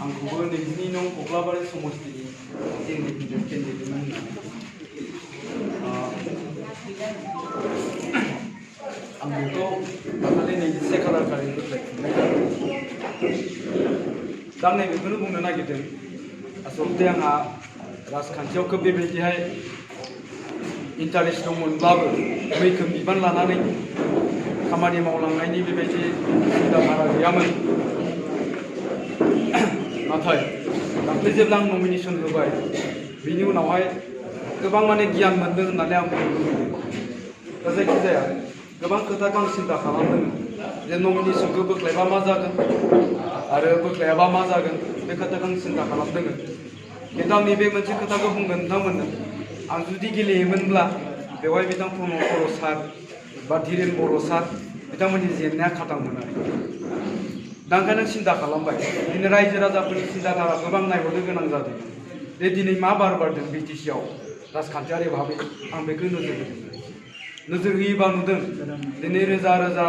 आंखौबो नैजिनै नं कक्लाबारि समस्तिनि इंडिपेन्डेन्ट केन्डिडेटमोन होननानै आं बेखौ दाखालि 24 खालार खालि बोख्लायफिननाय जादों। दा आं नैबेखौनो बुंनो नागिरदों आसलते आंहा राजखान्थियाव खोब बेबायदिहाय इन्टारेस्ट दंमोनब्लाबो मैखोम बिबान लानानै खामानि मावलांनायनि बेबायदि सिन्ताधारा गैयामोन। नाथाय दाख्लै जेब्ला आं नमिनेसन होबाय बिनि उनावहाय गोबां माने गियान मोनदों होननानै आं बुंनो लुबैदों। दा जायखिजाया गोबां खोथाखौ आं सिन्ता खालामदों जे नमिनेसनखौ बोख्लायबा मा जागोन आरो बोख्लायाबा मा जागोन बे खोथाखौ आं सिन्ता खालामदों। खिन्थु आं नैबे मोनसे खोथाखौ बुंगोन नोंथांमोननो आं जुदि गेलेयोमोनब्ला बेवहाय बिथां प्रमद बर' सार बा धीरेन बर' सार बिथांमोननि जेंनाया खाथांमोन आरो दा ओंखायनो सिन्ता खालामबाय दिनै रायजो राजाफोरनि सिन्ताधाराखौबो आं नायहरनो गोनां जादों जे दिनै मा बार बारदों बिटिसिआव राजखान्थियारि भाबै आं बेखौ नोजोर होदों। नोजोर होयोबा नुदों दिनै रोजा रोजा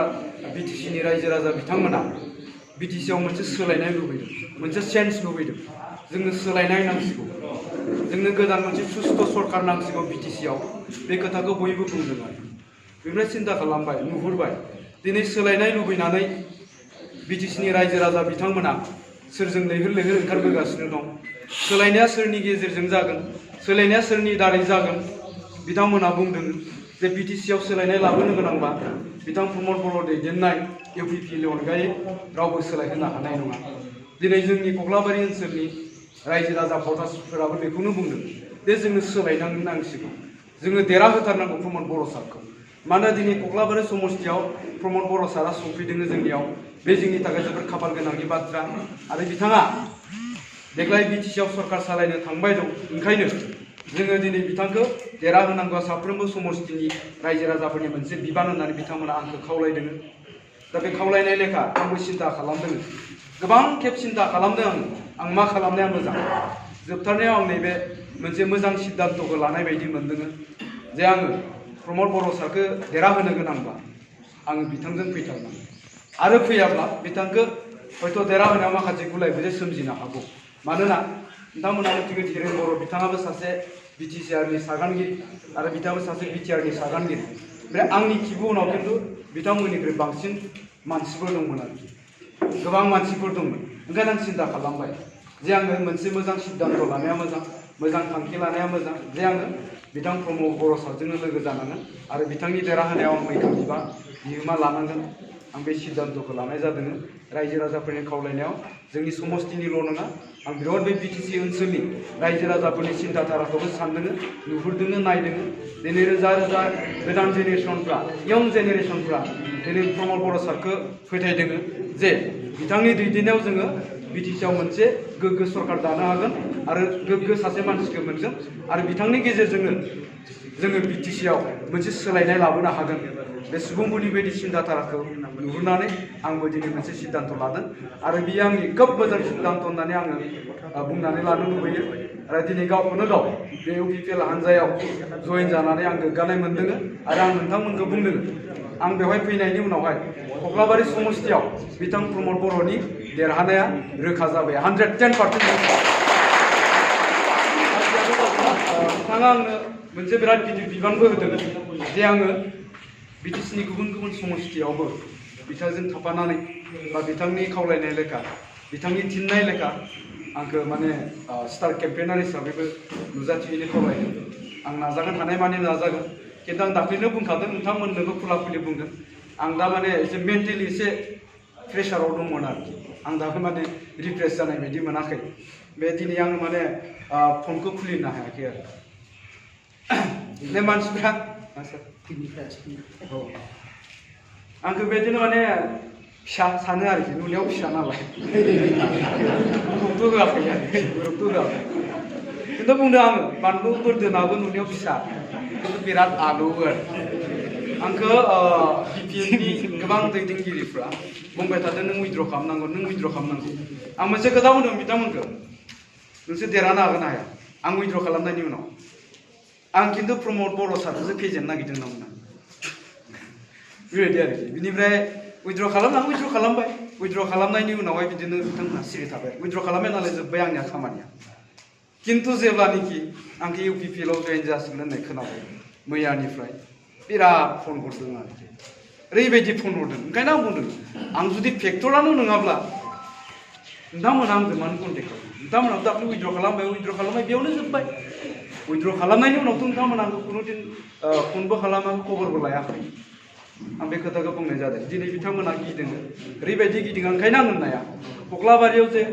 बिटिसिनि रायजो राजा बिथांमोना बिटिसिआव मोनसे सोलायनाय लुबैदों, मोनसे चेन्ज लुबैदों। जोंनो सोलायनाय नांसिगौ, जोंनो गोदान मोनसे सुस्थ' सरकार नांसिगौ बिटिसिआव बे खोथाखौ बयबो बुंदों आरो बेनिफ्राय सिन्ता खालामबाय नुहुरबाय दिनै सोलायनाय लुबैनानै बिटिसिनि रायजो राजा बिथांमोना सोरजों लैहोर लैहोर ओंखारबोगासिनो दं। सोलायनाया सोरनि गेजेरजों जागोन, सोलायनाया सोरनि दारै जागोन बिथांमोना बुंदों जे बिटिसिआव सोलायनाय लाबोनो गोनांबा बिथां प्रमद बर' दैदेननाय इउपिपिएलनि अनगायै रावबो सोलायहोनो हानाय नङा। दिनै जोंनि कक्लाबारि ओनसोलनि रायजो राजा भटार्सफोराबो बेखौनो बुंदों जे जोंनो सोलायनांसिगौ, जोङो देरहाहोथारनांगौ प्रमद बर' सारखौ। मानोना दिनै कक्लाबारि समस्तियाव प्रमद बर' सारा सौफैदों जोंनियाव, बे जोंनि थाखाय जोबोद खाफाल गोनांनि बाथ्रा। आरो बिथाङा देग्लाय बिटिसिआव सरकार सालायनो थांबाय दं, ओंखायनो जोङो दिनै बिथांखौ देरहाहोनांगौआ साफ्रोमबो समस्तिनि रायजो राजाफोरनि मोनसे बिबान होननानै बिथांमोना आंखौ खावलायदों। दा बे खावलायनाय लेखा आंबो सिन्ता खालामदों, गोबां खेब सिन्ता खालामदों आं मा खालामनाया मोजां। जोबथारनायाव आं नैबे मोनसे मोजां सिद्धान्त'खौ लानाय बायदि मोनदों जे आङो प्रमद बर' सारखौ देरहाहोनो गोनांब्ला आङो बिथांजों फैथारनांगोन आरो फैयाब्ला बिथांखौ हयथ' देरहाहोनायाव माखासे गुलाय गुजाय सोमजिनो हागौ। मानोना नोंथांमोना मिथिगौ धीरेन बर' बिथाङाबो सासे बिटिसिआरनि सागानगिरि आरो बिथाङाबो सासे बिटिआरनि सागानगिरि। ओमफ्राय आंनि खिबु उनाव खिन्थु बिथांमोननिख्रुइ बांसिन मानसिफोर दंमोन आरोखि, गोबां मानसिफोर दंमोन। ओंखायनो आं सिन्ता खालामबाय जे आङो मोनसे मोजां सिद्धान्त' लानाया मोजां, मोजां थांखि लानाया मोजां जे आङो बिथां प्रमद बर' सारजोंनो लोगो जानांगोन आरो बिथांनि देरहाहोनायाव आं मैखोम बिहोमा लानांगोन। आं बे सिद्धान्त'खौ लानाय जादों रायजो राजाफोरनि खावलायनायाव। जोंनि समस्तिनिल' नङा, आं बिराद बे बिटिसि ओनसोलनि रायजो राजाफोरनि सिन्ताधाराखौबो सानदों, नुहुरदों, नायदों। दिनै रोजा रोजा गोदान जेनेरेसनफ्रा, इयं जेनेरेसनफ्रा दिनै प्रमद बर' सारखौ फोथायदों जे बिथांनि दैदेननायाव जोङो बिटिसिआव मोनसे गोग्गो सरकार दानो हागोन आरो गोग्गो सासे मानसिखौ मोनगोन आरो बिथांनि गेजेरजोंनो जोङो बिटिसिआव मोनसे सोलायनाय लाबोनो हागोन। बे सुबुंफोरनि बायदि सिन्ताधाराखौ नुहुरनानै आंबो दिनै मोनसे सिद्धान्त' लादों आरो बियो आंनि खोब मोजां सिद्धान्त' होननानै आङो बुंनानै लानो लुबैयो। आरो दिनै गावखौनो गाव बे इउपिपिएल हान्जायाव जयेन जानानै आं गोग्गानाय मोनदों आरो आं नोंथांमोनखौ बुंदों आं बेवहाय फैनायनि उनावहाय कक्लाबारि समस्तियाव बिथां प्रमद बर'नि देरहानाया रोखा जाबाय, 110%। बिथाङा आंनो मोनसे बिराद गिदिर बिबानबो होदों जे आङो बिटिसिनि गुबुन गुबुन समस्तियावबो बिथांजों थाफानानै बा बिथांनि खावलायनाय लेखा, बिथांनि थिननाय लेखा आंखौ माने स्टार केम्पेइनार हिसाबैबो नुजाथिहैनो खावलायदों। आं नाजागोन, हानायमानि नाजागोन। खिन्थु आं दाख्लैनो बुंखादों, नोंथांमोननोबो खुला खुलि बुंदों, आं दा माने एसे मेन्टेलि एसे प्रेसाराव दंमोन आरोखि। आं दाबो माने रिफ्रेस जानाय बायदि मोनाखै। बे दिनै आं माने फनखौ खुलिनो हायाखै आरो बे मानसिफ्रा आंखौ बेदिनो माने फिसा सानो आरोखि, नुनायाव फिसा नालाय गुरुत्व होआखै आरोखि, गुरुत्व होआखै। खिन्थु बुंदों आङो बानलु बोरदोनाबो नुनायाव फिसा खिन्थु बिराद आलु आरो आंखौ बिपिएलनि गोबां दैदेनगिरिफ्रा बुंबाय थादों नों उइद्र' खालामनांगौ, नों उइद्र' खालामनांगौ। आं मोनसे खोथा बुंदों बिथांमोनखौ, नोंसोर देरहानो हागोन हाया आं उइद्र' खालामनायनि उनाव। आं खिन्थु प्रमद बर' सारखौसो फेजेननो नागिरदों होनना बुंदों बेबायदि आरोखि। बिनिफ्राय उइद्र खालामनांगौ उइद्र खालामबाय उइद्र खालामनायनि उनावहाय बिदिनो बिथांमोनहा सिरि थाबाय उइद्र खालामबाय नालाय जोब्बाय आंनिया खामानिया किन्तु जेब्लानोखि आंखौ UPPL आव जइन जासिगोन होननाय खोनाबाय मैयानिफ्राय बिराद फन हरदों आरोखि ओरैबायदि फन हरदों ओंखायनो आं बुंदों आं जुदि फेक्टरानो नङाब्ला नोंथांमोनहा आंजों मानो कन्टेक्ट खालामो नोंथांमोनहा दाख्लै उइद्र खालामबाय बेयावनो जोब्बाय उइद्र खालामनायनि उनावथ' नोंथांमोनहा आंखौ खुनुदिन फनबो खालामाखै खबरबो लायाखै आं बे खोथाखौ बुंनाय जादों दिनै बिथांमोनहा गिदों ओरैबायदि गिदों ओंखायनो आं होननाया कक्लाबारियाव जे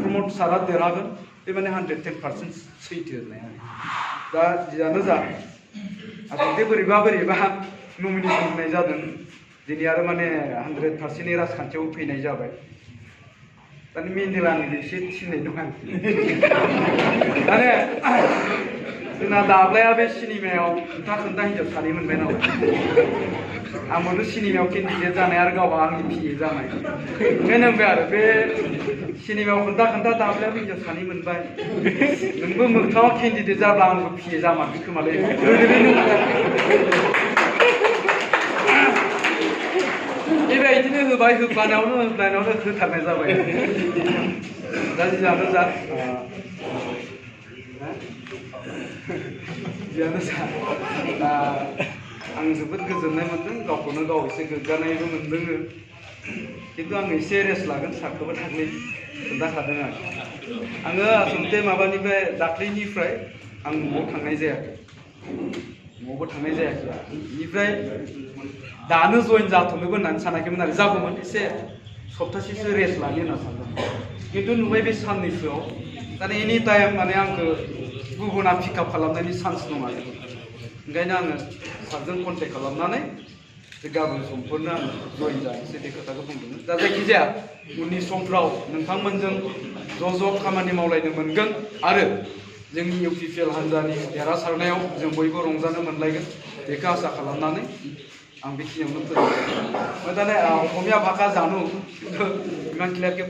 प्रमद सारा देरहागोन बे माने 110% सैथो होननाया दा जियानो जा आसलथे बोरैबा नमिनेसन होनाय जादों दिनै आरो माने 100%नि राजखान्थियाव फैनाय जाबाय दानि मेन्डेलानि एसे थिननाय दं माने जोंना दाब्लाया बे सिनेमायाव खोन्था हिनजाव सानै मोनबाय नालाय आंबोथ' सिनेमायाव केन्डिडेट जानाय आरो गावहा आंनि PA जानाय ओंखायनो होनबाय आरो बे सिनेमायाव खोन्था दाब्लाया हिनजाव सानै मोनबाय नोंबो मोगथाङाव केन्डिडेट जाब्ला आंबो PA जामारगोन खोमालै बेबायदिनो होबाय होफ्लानायावनो होथारनाय जाबाय दा जियानो जा आं जोबोद गोजोननाय मोन्दों गावखौनो गाव एसे गोग्गानायबो मोन्दों किन्तु आं एसे रेस्ट लागोन सारखौबो दाख्लै खोन्थाखादों आङो आसलथे माबानिफ्राय दाख्लैनिफ्राय आं न'आव थांनाय जायाखै बेनिफ्राय दानो जइन जाथ'नोबो होननानै सानाखैमोन आरो जागौमोन एसे सप्तासेसो रेस्ट लानो होनना सानदों किन्तु नुबाय बे साननैसोआव दाने एनि टाइम माने आंखौ गुबुना पिकआप खालामनायनि चान्स दं आरो ओंखायनो आङो सारजों कन्टेक्ट खालामनानै जे गाबोन समफोरनो आङो जइन जानोसै बे खोथाखौ बुंदोंमोन दा जायखिजाया उननि समफ्राव नोंथांमोनजों ज' खामानि मावलायनो मोनगोन आरो जोंनि UPPL हान्जानि देरहासारनायाव जों बयबो रंजानो मोनलायगोन बेखौ आसा खालामनानै आं बेखिनियावनो फोजोबबाय। दाने असमिया भाषा जानू इमान क्लियारके